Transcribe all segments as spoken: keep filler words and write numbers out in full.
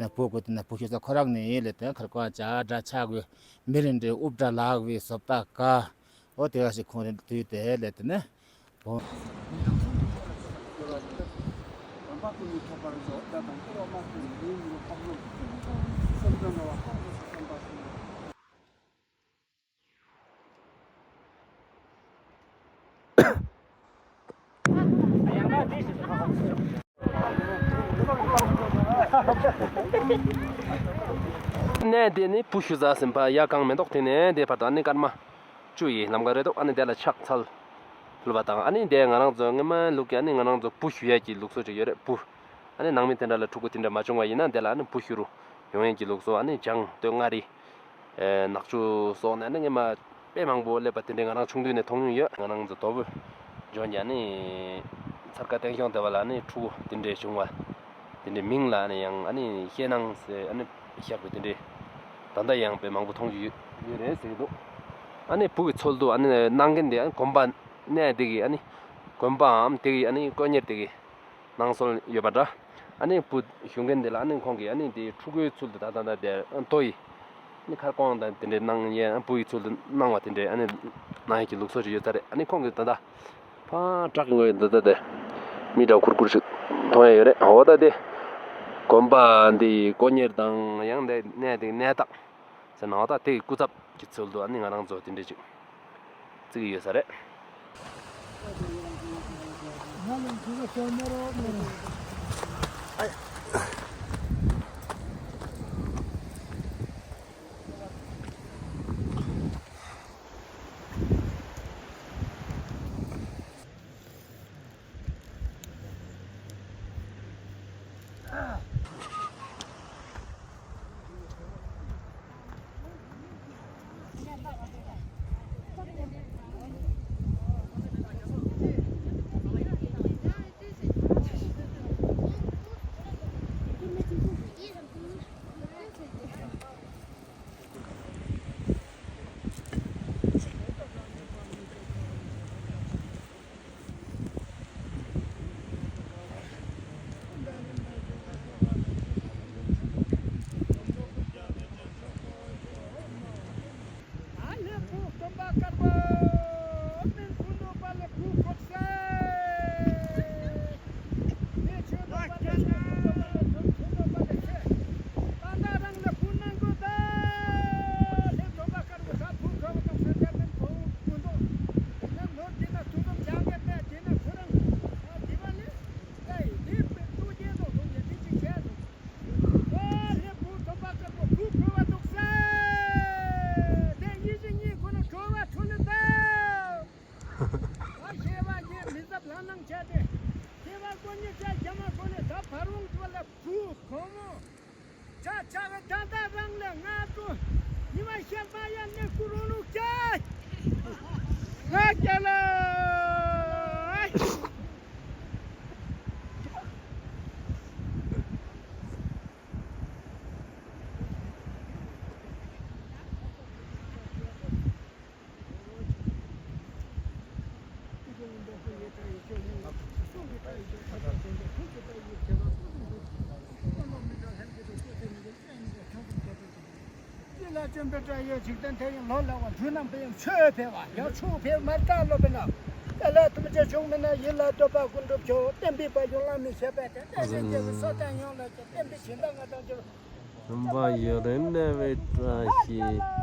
ནས་བུ་གུ་དེ་ནས་བུ་ཤུ་ས་ཁོ་རང་ནི་ལས་དེ་ཁར་ཀོ་ཅ་དྲ་ཆ་གུ་མི་རིན་དེ་ཨུབ་དྲ་ལག་བི་སོབ་ཏ་ཀ་འོ་དེ་ག་ཞིག་ཁོང་རིན་དུས་དེ་ལས་དེ་ནས་བོ། ནས་དེ་ནི་བུ་ཤུ་ཟ་ཟིན་པ་ཡ་གང་མེ་ཏོག་དེ་ནས་དེ་བར་དུ་ཨ་ནི་སྐར་མ་བཅུ་ཡི་ལམ་ཁ་རེ་དོག་ཨ་ནི་དེ་ལ་ཕྱག་འཚལ་ཕུལ་བ་དང་ཨ་ནི་དེ་ང་རང་ཚོ་སྔོན་མ་ལུགས་ཀྱི་ཨ་ནི་ང་རང་ཚོ་བུ་ཤུ་ཡ་གི་ལུགས་སྲོལ་ཅིག་ཡོད་རེད། བུ་ཨ་ནི་ནང་མི་དེ་འདྲ་ལ་ཕྲུ་གུ་དེ་འདྲ་མ་བྱུང་བ་ཡིན་ན་དེ་ལ་ཨ་ནི་བུ་ཤུ་རུ་ཡོང་ཡས་ཀྱི་ལུགས་སྲོལ་ཨ་ནི་བྱང་སྟོད་མངའ་རིས། ཨེ་ནག་ཆུ་སོགས་ནས་ཨ་ནི་སྔོན་མ་དཔེ་མང་པོ་སླེབས་པ་དེ་འདྲའི་ང་རང་ཆུང་དུས་ནས་མཐོང་མྱོང་ཡོད། ང་རང་ཚོ་དོལ་པོ་ལྗོངས་ཀྱི་ཨ་ནི་མཚར་ཁ་སྟེང་ཤོང་སྡེ་བ་ལ་ཨ་ནི་ཕྲུ་གུ་དེ་འདྲའི་བྱུང་བ་དེ་འདྲའི་མིང་ལ་ཨ་ནི་ཡང་ཨ་ནི་ཤེས་ནང་ཟེར་ཨ་ནི་བཞག་པའི་དེ་འདྲའི་ད་ལྟ་ཡང་དཔེ་མང་པོ་མཐོང་རྒྱུ་ཡོད་ཡོད་རེད་ཟེར་གྱི་འདུག་ཨ་ནི་བུ་གི་ཚུལ་དུ་ཨ་ནི་གནང་མཁན་དེ་ཨ་ནི་དགོན་པ་གནས་དེ་གི་ཨ་ནི་དགོན་པའམ་དེ་གི་ཨ་ནི་དཀོན་གཉེར་དེ་གི་གནང་སྲོལ་ཡོད་པ་འདྲ། ཨ་ནི་བུ་ཞུ་མཁན་དེ་ལ་ཨ་ནི་ཁོང་གིས་ཨ་ནི་དེ་ཕྲུ་གུའི་ཚུལ་དུ་ད་ད་ད་དེ་ལྟོ་ཡི་ཨ་ནི་ཁར་ཀོང་དང་དེ་འདྲའི་གནང་ཡས་བུ་ཡི་ཚུལ་དུ་གནང་བ་དེ་འདྲའི་ཨ་ནི་གནང་ཡས་ཀྱི་ལུགས་སྲོལ་ཞིག་ཡོད་ས་རེད། ཨ་ནི་ཁོང་གིས་ད་ད་ཕ་བྲག་གི་ངོས་ད་ད་དེ་མི་འདྲ་ཁུར་ཁུར་ཞིག་མཐོང་ཡས་ཡོད་རེད། འོ་ད་དེ་དགོན་པ་འདི་དཀོན་གཉེར་དང་ཡང་དེ་གནས་དེ་གནས་སྟངས་ཟེར་ན་འོ་ད་དེ་གི་སྐུ་ཚབ་ཀྱི་ཚུལ་དུ་ཨ་ནི་ང་རང་ཚོ་དེ་འདྲ་ཅིག་བརྩི་གི་ཡོད་ས་རེད། ཆ་ཆ་གི་ད་ལྟ་རང་ལས་ང་ཚོ་ཉི་མ་ཤར་མ་ཡ་ནི་ཀུ་རུ་ནུ་ཀྱེ། ང་ཀྱེ་ལ། ལ་བྱོན་པའི་སྒྲ་ཡི་འཇིག་རྟེན་དེ་ཡི་ལོ་ལ་བ་འབྲུ་རྣམས་པའི་ཡང་ཆོས་འཕེལ་བ་ཡང་ཆོས་འཕེལ་མར་བཀྲ་ལོ་པའི་ནང་། དེ་ལ་ཐུགས་རྗེ་ཆུང་མི་ན་ཡིད་ལ་འདོད་པ་ཀུན་འགྲུབ་ཤོག་བསྟན་པའི་དཔལ་ཡོན་བླ་མའི་ཞབས་པད་བརྟན། བསྟན་པའི་རྒྱལ་པོའི་སོ་ཐར་ཡོངས་ལ་ཤོག་བསྟན་པའི་སྦྱིན་བདག་ང་དང་འགྱུར། བྱམས་པ་ཡུན་རིང་གནས་པའི་བཀྲ་ཤིས།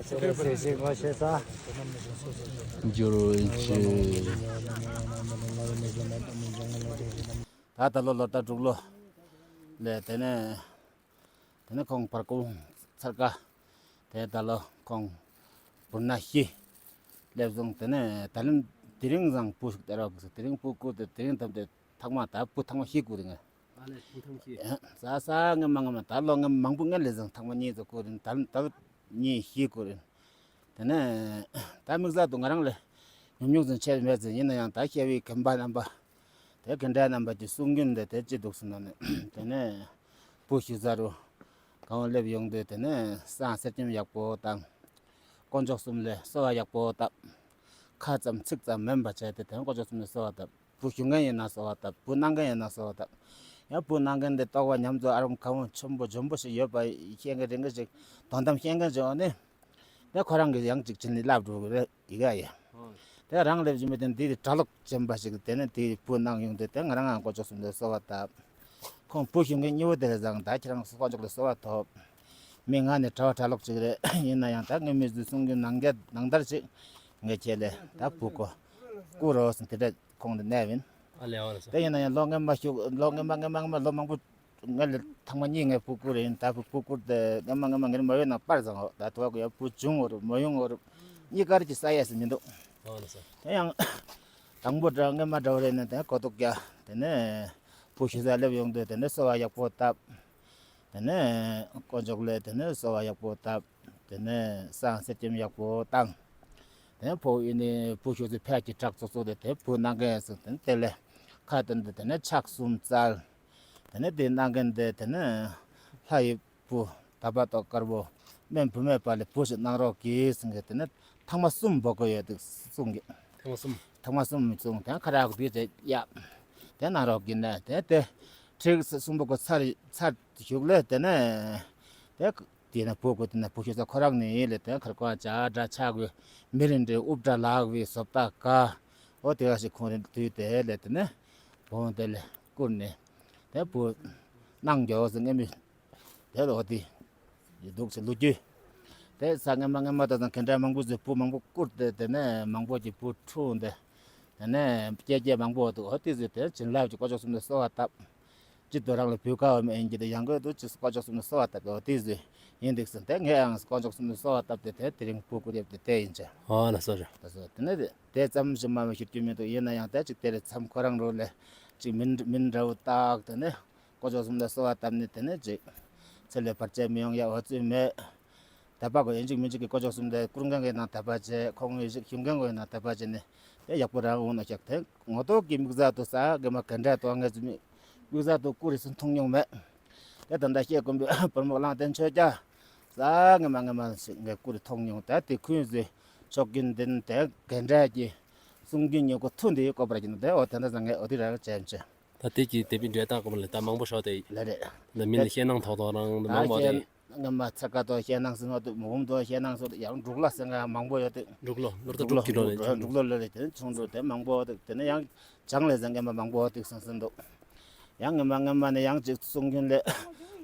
འགྱུར་ཅི། ད་ད་ལོ་ལོ་ཟླ་དྲུག་ལོ་ལས་དེ་ནས་དེ་ནས་ཁོང་བར་སྐུ་ཚར་ཀ་དེ་ད་ལོ་ཁོང་བུ་ན་ཤི་ལེབ་བཟུང་། དེ་ནས་ད་ལན་དེ་རིང་ཟང་བུ་ཞིག་སྟེར་རོགས་ཟེར། དེ་རིང་བུ་བཀུར་ཏེ་དེ་རིང་ཐམས་ཏེ་ཐག་མ་ད་བུ་ཐག་མ་ཤི་བཀུར་ཏེ་ངས། ཨ་ལས་ཐུང་ཐུང་ཤི། ཨེ་ས་ས་ངེ་མ་ངེ་མ་ད་ལོ་ངེ་མང་པོ་ངེ་ལས་ཟང་ཐག་མ་གཉིས་ཚོ་བཀུར་ཏེ་ད་ད་གཉིས་ཤི་བཀུར་ཏེ། དེ་ནས་ད་དམིགས་བསལ་དུ་ང་རང་ལས་ཉུང་ཉུང་ཟིན་ཆད་མེད་ཟིན། ཡིན་ན་ཡང་ད་སྐྱེ་བའི་ཁམས་པ་རྣམ་པ་དེ་གན་དྲ་རྣམ་པ་གྱི་གསུང་རྒྱུན་དེ་དེ་ཅི་འདུག་ཟེར་ན་ནི་དེ་ནས་བུ་ཞུ་ས་རུ་གང་བ་སླེབས་ཡོང་དུས་དེ་ནས་བསང་གསེར་སྐྱེམས་ཡག་པོ་དང་དཀོན་མཆོག་གསུམ་ལས་གསོལ་བ་ཡག་པོ་བཏབ། ཁ་ཙམ་ཚིག་ཙམ་མིན་པ་བྱས་ཏེ་དེ་ནས་དཀོན་མཆོག་གསུམ་ལས་གསོལ་བ་བཏབ། བུ་ཞུ་མཁན་ཡིན་ན་གསོལ་བ་བཏབ། བུ་གནང་མཁན་ཡིན་ན་གསོལ་བ་བཏབ། ཡང་བུ་གནང་མཁན་དེ་ལྟོགས་པ་ཉམས་ཚོ་ཨ་རམ་ཁ་བོ་ཆེན་པོ་འཇོན་པོ་ཞིག་ཡོད་པ་ཤེས་མཁན་རེ་འགའ་ཞིག་དོན་དམ་ཤེས་མཁན་ཞིག་འོ་ནི་དེ་ཁོ་རང་གིས་ཡང་ཅིག་བྱིན་ནི་ལབ་འགྲོ་གི་རེད། ཡི་ག་ཡ། དེ་རང་ལེབ་བཞིན་པའི་དེ་འདི་གྲྭ་ལོག་ཅན་པ་ཞིག་དེ་ནས་དེ་བུ་གནང་ཡོང་དུས་དེ་ང་རང་ང་དཀོན་མཆོག་གསུམ་ལས་གསོལ་བ་བཏབ། ཁོང་བུ་ཞུ་མཁན་གཉིས་པོ་དེ་ལས་ཟང་ད་ཁྱེད་རང་དཀོན་མཆོག་ལས་གསོལ་བ་ཐོབ། མི་ང་ནི་གྲྭ་བ་གྲྭ་ལོག་ཅིག་རེད། ཡིན་ན་ཡང་ད་ངས་མི་ཚོས་གསུང་རྒྱུ་ནང་བརྒྱ་ནང་ལྟར་ཅིག་ངས་ཁྱེད་ལས་ད་བུ་ཀོ་བཀུར་རོགས་ཟེར་དེ་འདྲ་ཁོང་དུ་གནས་ཡིན། ཨ་ལས་ཨ་ལས་སོ། དེ་ཡིན་ན་ཡང་ལོ་སྔོན་མ་ཞུ་ལོ་སྔོན་མ་སྔོན་མ་སྔོན་མ་ལོ་མང་པོ་ང་ལས་ཐེངས་མ་གཉིས་ངས་བུ་བཀུར་ཡིན། ད་བུ་བུ་བཀུར་ཏེ་སྔོན་མ་སྔོན་མ་ངས་མ་ཡོད་ན་པར་བཟང་འོ། ད་ཐོག་གི་ཡང་བུ་བྱུང་འོ་རུ་མ་ཡོང་འོ་རུ་གཉིས་ཀར་གྱི་ས་ཡས་སུ་མི་འདུག་ཨ་ལས་སོ། དེ་ཡང་དང་པོ་འདྲ་སྔོན་མ་འདྲ་བ་རེད་ན་དེ་གོ་ཐོག་རྒྱ་དེ་ནས་བུ་ཞུ་ས་སླེབས་ཡོང་དུས་དེ་ནས་གསོལ་བ་ཡག་པོ་བཏབ། དེ་ནས་དཀོན་མཆོག་ལས་དེ་ནས་གསོལ་བ་ཡག་པོ་བཏབ། དེ་ནས་བསང་གསེར་སྐྱེམས་ཡག་པོ་བཏང་། དེ་ནས་ཕོ་ཡིན་ནི་བུ་ཞུ་ཚེ་ཕལ་གྱི་བྲག་ཚོགས་ཚོགས་དེ་དེ་བུ་གནང་མཁན་སོང་། དེ་ནས་དེ་ལས་ཁ་བཏོན་ཏེ་དེ་ནས་ཕྱག་གསུམ་བཙལ། དེ་ནས་དེ་གནང་མཁན་དེ་དེ་ནས་ལྷ་ཡི་བུ་ད་པ་ཏོ་དཀར་པོ་སྨན་བུ་མེད་པ་ལས་བུ་ཞིག་གནང་རོགས་གྱིས་ཟེར་མཁན་དེ་ནས་ཐེངས་མ་གསུམ་འབོད་སྐུལ་ཡོད་དེ་གསུང་གི། ཐེངས་མ་གསུམ། ཐེངས་མ་གསུམ་གསུང་། དེ་ཁ་རག་དུས་དེ་ཡ་དེ་གནང་རོགས་གྱིས་ནས་དེ་དེ་ཁྲིག་གསུམ་པོ་གོ་ཚར་ཚར་གཞུག་ལས་དེ་ནས་དེ་དེ་ནས་བུ་གོ་དེ་ནས་བུ་ཞུ་ས་ཁོ་རང་ནི་ལས་དེ་ཁར་ཀོ་ཅ་འདྲ་ཆགས་པའི་མི་རིན་འདྲའི་ཨུབ་འདྲ་ལག་པའི་བཟོ་ལྟ་ཀ་འོ་དེ་ག་ཞིག་ཁོང་རིན་དུས་དེ་ལས་དེ་ནས་བུ་དེ་ལས་བཀུར་ནས་དེ་བུ་གནང་རྒྱུ་ཟེར་ངེས་མི་དེ་ལོ་དེ་འདུག་ཟེར་ལོ་རྒྱུས། དེ་ས་ངེས་མ་ངེས་མ་ད་ཙང་གན་དྲ་མང་པོ་ཟེར་བུ་མང་པོ་བཀུར་ཏེ་དེ་ནས་མང་པོ་གྱི་བུ་འཁྲུངས་ཏེ་དེ་ནས་སྐྱེ་སྐྱེ་མང་པོ་འདུག་འོ་དེ་ཟེར་དེ་བྱིན་རླབས་ཀྱི་དཀོན་མཆོག་གསུམ་ལས་གསོལ་བ་བཏབ། ཅི་ཏོ་རང་ལ་བུ་ག་བ་མེད་ཨིན་གྱི་དེ་ཡང་གོ་དུ་ཅི་དཀོན་མཆོག་གསུམ་ལས་གསོལ་བ་བཏབ་པའི་འོ་དེ་ཟེར་ཡིན་འདུག་ཟེར། དེ་ངས་ཡང་དཀོན་མཆོག་གསུམ་ལས་གསོལ་བ་བཏབ་སྟེ་དེ་དེ་རིང་བུ་བཀུར་ཡོད་དེ་དེ་ཡིན་ཅེ། ཨ་ལ་སོ་རེ། ད་སོ་དེ་ནས་དེ་ཙམ་ཞིག་མ་མི་ཤོད་རྒྱུ་མི་འདུག་ཡིན་ན་ཡང་དེ་ཅིག་དེ་རེ་མཚམས་ཁོ་རང་རོ་ལས་ཅིག་མིན་མིན་འདྲ་བོ་བཏགས་དེ་ནས་དཀོན་མཆོག་གསུམ་ལས་གསོལ་བ་བཏབ་ནས་དེ་ནས་ཅིག་ཚེ་ལས་བར་ཆད་མི་ཡོང་ཡ་འོ་ཚོད་མེད། དད་པ་གོ་ཡིན་ཅིག་མིན་ཅིག་གི་དཀོན་མཆོག་གསུམ་ལས་བཀུར་མཁན་གོ་ཡིན་ན་དད་པ་བྱེད། ཁོང་ངོས་ཞིག་ཞུ་མཁན་གོ་ཡིན་ན་དད་པ་བྱེད་ནས་དེ་ཡག་པོ་རང་འོང་ན་ཤག་དེ་ངོ་ཐོག་གི་དམིགས་བསལ་དུ་ས་གེ་མ་གན་དྲ་དོ་ངས་ཚུ་མི་དམིགས་བསལ་དུ་བཀུར་རེ་སུན་མཐོང་མྱོང་མེད། དེ་ད་ལྟ་ཤེས་དཀོན་པའི་བུ་མོ་གླང་བརྟན་ཆོས་རྒྱལ་ས་ངེས་མ་ངེས་མ་ཞིག་ངས་བཀུར་མཐོང་མྱོང་། ད་དེ་ཁུན་ཟེར་ཆོག་གིན་དེ་དེ་གན་དྲ་གི་གསུང་གི་ཉོ་གོ་ཐུན་དེ་ཡོད་ཀོ་པར་གྱིན་དེ་འོ་དེ་འདྲ་ཟང་ངས་འོ་དེ་རང་བྱས་མ་བྱས། ད་དེ་གི་དེ་པའི་འབྲས་རྟགས་གོ་མ་ལས་ད་མང་པོ་ཤོག་དེ་ལ་རེད། ད་མི་ལ་ཤེས་ནང་ཐོག་ཐོག་རང་ད་མང་པོ་རེད། ངེས་མ་ཚ་ཀ་ཏོ་ཤེས་ནང་སུ་ནོ་དུ་མུ་བུམ་ཏོ་ཤེས་ནང་སུ་ཡང་འབྲུག་ལོ་ཟེར་ང་མང་པོ་ཡོད་དེ། འབྲུག་ལོ་ལོར་ད་འབྲུག་ལོ་འབྲུག་ལོ་ལོ་རེད་དེ་ཆུང་འགྲོ་དེ་མང་པོ་ཡོད་དེ་དེ་ནས་ཡང་བྱང་ལས་ཟེར་ངེས་མ་མང་པོ་ཡོད་དེ་སང་སང་འདུག་ཡང་ངེས་མ་ངེས་མ་ནས་ཡང་ཅིག་གསུང་རྒྱུན་ལས་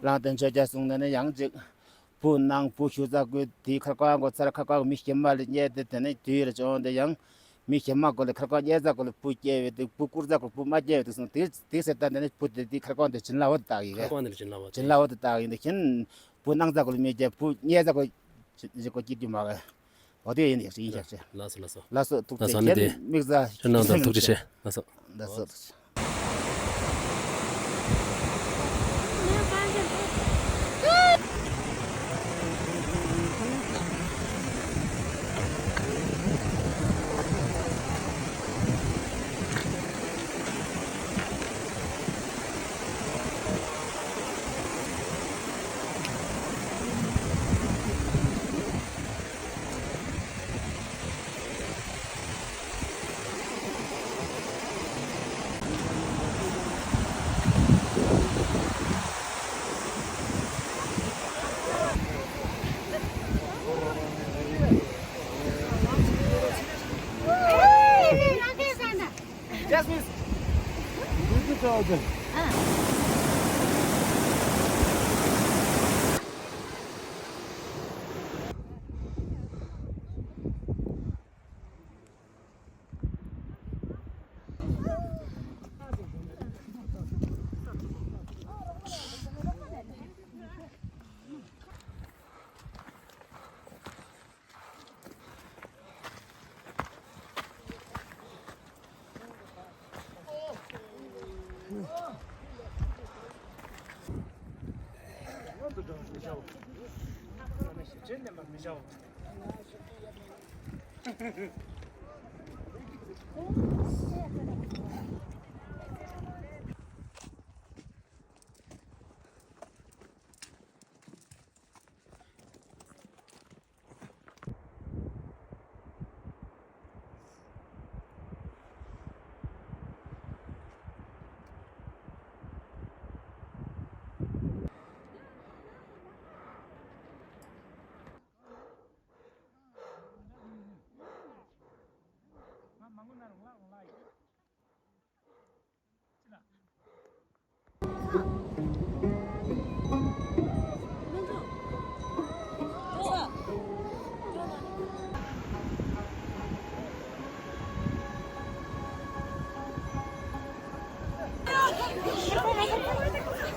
གླང་བརྟན་ཆོས་རྒྱལ་གསུང་ནས་ནས་ཡང་ཅིག་བུ་གནང་བུ་ཞུ་ས་གོ་དེ་ཁར་ཀོ་ཡང་གོ་ཚར་ཁར་ཀོ་མི་ཤེས་མ་ལས་རྙེད་དེ་དེ་ནས་དུས་རེ་བྱུང་དེ་ཡང་མི་ཤེས་མ་གོ་ལས་ཁར་ཀོ་རྙེད་ས་གོ་ལས་བུ་སྐྱེ་བས་དེ་བུ་བཀུར་ས་གོ་བུ་མ་སྐྱེ་བས་དེ་སོང་དེ་དེ་ཟེར་ད་དེ་ནས་བུ་དེ་དེ་ཁར་ཀོ་དེ་བྱིན་རླབས་འོ་དེ་བཏགས་ཡིན་ག་ཁར་ཀོ་དེ་བྱིན་རླབས་འོ་བྱིན་རླབས་འོ་དེ་བཏགས་ཡིན་དེ་ཁྱེད་བུ་གནང་ས་གོ་ལས་མི་སྐྱེ་བུ་རྙེད་ས་གོ་ཅི་ཅི་གོ་སྐྱིད་རྒྱུ་མ་ག་འོ་དེ་ཡིན་ཡག་ཅིག་ཡིན་ཡག་ཅིག་ལགས་སོ་ལགས་སོ། ལགས་སོ་ཐུགས་རྗེ་ཆེ། དམིགས་བསལ་ཁྱེད་ནང་དུ་ཐུགས་རྗེ་ཆེ། ལགས་སོ། ལགས་སོ།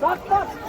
Bak, bak.